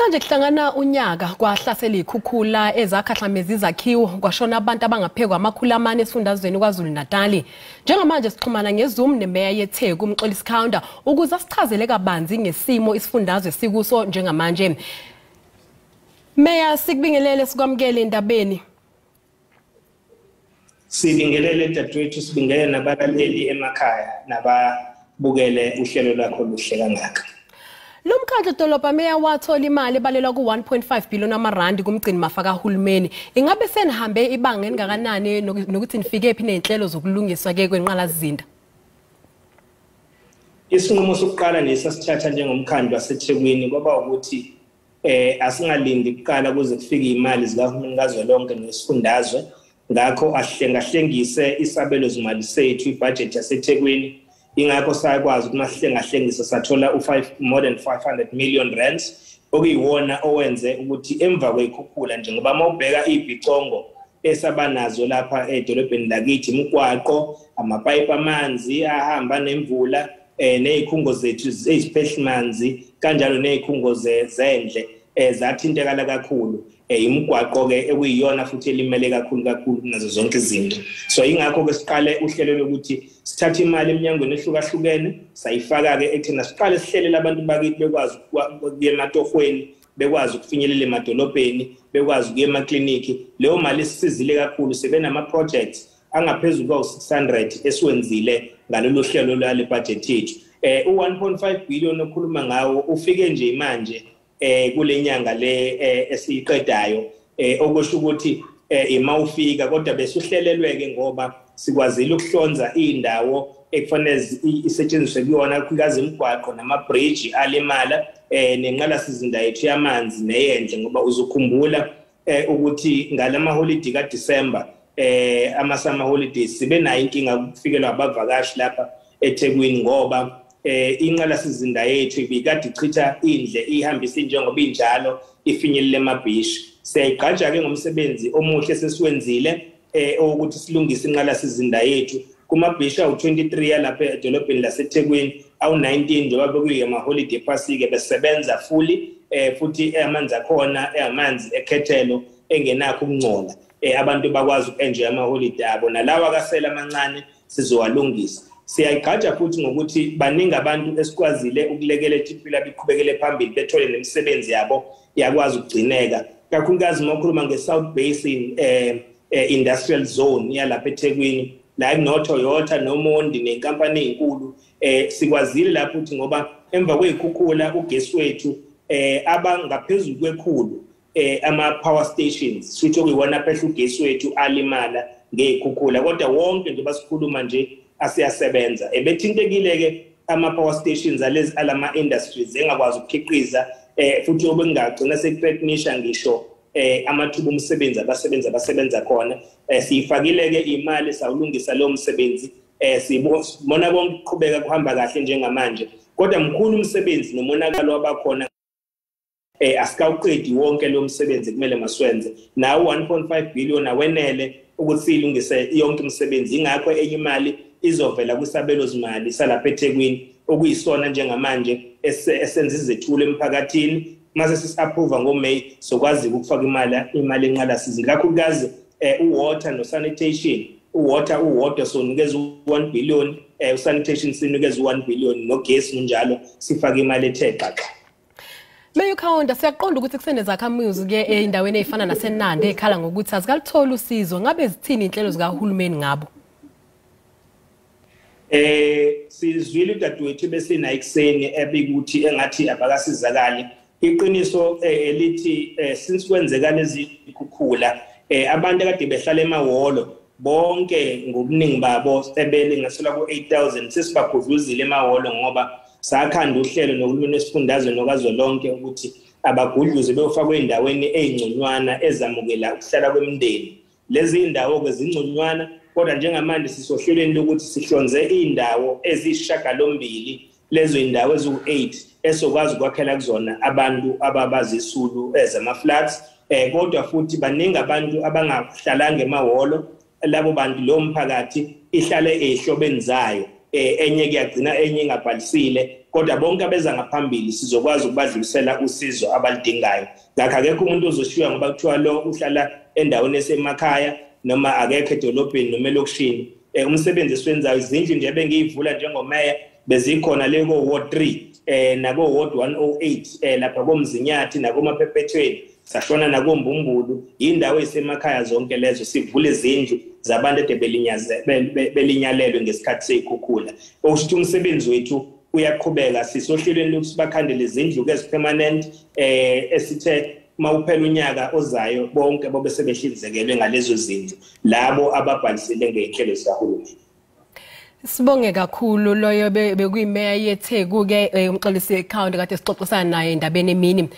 Namhlanje kuhlangana unyaka kwahlasela izikhukhula ezakhahlameza izakhiwo kwashona abantu abangaphekwa 400 esifundazweni kwaZulu Natal. Njengamanje sixhumana ngeZoom nemeya yeTheku uMxolisi Kaunda ukuze asichazele kabanzi ngesimo isifundazwe sikuso njengamanje. Meya, sikubingelele, sikwamukele endabeni. Sibingelele dadewethu, sibingelele nabalaleli emakhaya nababukele uhlelo lwakho luhle kangaka. Lo mkhandlu dolobha, meya, wathola imali ebalelwa ku-1.5 billion amarandi kumgcini mafa kahulumeni. Ingabe senihambe ibanga elingakanani nokuthi nifike phi nezinhlelo zokulungiswa ke kwenqalasizinda? Isinqumo sokuqala nesasithatha njengomkhandlu waseThekwini kwaba ukuthi asingalindi kuqala kuze kufike imali zikahulumeni kazwelonke nesifundazwe, ngakho ahlengahlengise isabelo zimali sethu, ibudget yaseThekwini. Ingakho sakwazi ukuthi masihlengahlengisa sathola u5 more than 500 million rands, okuyiwona owenze ukuthi emva kweyikhukhula, njengoba mawubheka ibhicongo esabanazo lapha edolobheni lakithi, imigwaqo, amapayipi amanzi ahamba nemvula, nezikhungo zethu eziphehlimanzi kanjalo nezikhungo zendle zathintekala kakhulu. Imigwaqo ke ekuyiyona futhi elimele kakhulu kakhulu kunazo zonke izinto. So ingakho ke siqale uhlelo lokuthi sithathe imali eminyangweni ehlukahlukene, sayifaka ke ekuthina siqale sihlelele abantu bakithi bekwazi ukuya ematohweni, bekwazi ukufinyelela emadolobheni, bekwazi ukuya emakliniki. Leyo mali isisizile kakhulu, sibe nama projects angaphezulu kwawu-600 esiwenzile ngalolu hlelo lwale budget yethu. U-1.5 billion okhuluma ngawo ufike nje manje kule nyanga le esiyiqedayo, okusho ukuthi ima ufika, kodwa besuhlelelweke ngoba sikwazile ukuhlonza indawo ekufanele isetshenziswe kuyona, kakhulukazi imigwaqo nama-bridge alimala, nenqalasizinda yethu yamanzi neyendle, ngoba uzokhumbula ukuthi ngalama holiday kaDecember, ama summer holidays, sibe nayo inkinga ukufikelwa abavakashi lapha eThekwini, ngoba inqalasizinda yethu ibikade ichitha indle, ihambisa njengoba injalo ifinyelele emabhishi. Siyayigqaja ke ngomsebenzi omuhle sesiwenzile ukuthi silungise inqalasizinda yethu kumabhishi awu-23 yalapha edolobheni laseThekwini. Awu-19 njengoba bekuyi holiday ephasike besebenza fully, futhi amanzi akhona amanzi ekhethelo engenakho ukungcola, abantu bakwazi uku-enjoy ama-holiday abo. Nalawa akasela amancane sizowalungisa. Siyayigqaja futhi ngokuthi baningi abantu esikwazile ukulekelela impilo yabo iqhubekele phambili, bethole nemisebenzi yabo yakwazi ukugcineka, kakhulukazi uma ukhuluma nge-South Basin Industrial Zone yalapha eThekwini, la kuno Toyota noMondi nenkampani ezinkulu. Sikwazile lapho ukuthi ngoba emva kwezikhukhula ugesi wethu abangaphezulu kwekhulu ama power stations, switch okuyiwona phehla ugesi wethu, alimala ngezikhukhula, kodwa wonke nje basikhuluma nje asiyasebenza. Ebethintekile ke ama power stations alezi alama industries engakwazi ukukhiqiza, futhi obengagcina sekuthreatenisha ngisho amathuba omsebenzi abasebenzi abasebenza khona. Siyifakile ke imali, sawulungisa lo msebenzi. Sibona konke kuqhubeka kuhamba kahle njengamanje, kodwa mkhulu umsebenzi nomonakalo wabakhona. Asikawuqedi wonke lo msebenzi kumele maswenze nawo. 1.5 billion awenele ukuthi silungise yonke imisebenzi, ingakho enye imali izovela kwisabelo zimali salapha eThekwini, okuyisona njengamanje esenza izethulo emphakathini. Mase sisi-approve ngoMay, sokwazi ukufaka imali enqalasizinda, kakhulukazi uwater no-sanitation. Uwater uwodwa sonikeza u-1 billion, usanitation sinikeza u-1 billion, nogesi kunjalo, sifake imali ethe xaxa. Meya Kaunda, siyaqonda ukuthi kusenezakhamuzi ke ey'ndaweni ey'fana naseNanda ey'khala ngokuthi azikalutholi usizo. Ngabe zithini iy'nhlelo zikahulumeni ngabo? Sizwile udadewethu besina ekuseni ebikuthi engathi abakasizakali. Iqiniso elithi since kwenzeka lezi khukhula, abantu akade behlala emahholo bonke ngobuningi babo ebelinganiselwa ku-8000 sesibagudluzile emahholo, ngoba sakhanda uhlelo nohulumeni wesifundazwe nokazwelonke ukuthi abagudluze beyofakwa ey'ndaweni ey'ngconywana ezamukela ukuhlala kwemindeni. Lezi iy'ndawo-ke zingconywana, kodwa njengamanje sisohlelweni lokuthi sihlonze iy'ndawo eziyisishiyagalombili, lezo iy'ndawo eziwu-8 esokwazi ukwakhela kuzona abantu ababazisulu ezama-floods. Kodwa futhi baningi abantu abangahlalanga emahholo. Labo bantu, lowo mphakathi ihlale ey'hlobeni zayo. Enye kuyagcina enye ingabhalisile, kodwa bonke abeza ngaphambili sizokwazi ukubadlulisela usizo abalidingayo. Ngakho akekho umuntu ozoshiywa ngoba kuthiwa lo uhlala endaweni esemakhaya noma akekho edolobheni noma elokishini. Umsebenzi esiwenzayo, izindlu nje bengiyivula njengomeya bezikhona le ko Ward 3 nako Ward 108 lapha koMzinyathi nakoMaphephethweni, sashona nakoMbumbulu, indawo esemakhaya zonke lezo sivule izindlu zabantu ade belinyalelwe ngesikhathi seyikhukhula. Okusho umsebenzi wethu uyaqhubeka, sisohlelweni lokuthi bakhandele izindlu ezipermanent esithe mawuphela unyaka ozayo bonke bobe sebehlinzekelwe ngalezo zindlu labo ababhalisile ngey'nhlelo zikahulumeni. Sibonge kakhulu loyo bekuyimeya yeTheku ke uMxolisi Kaunda kade sixoxisana naye endabeni emini.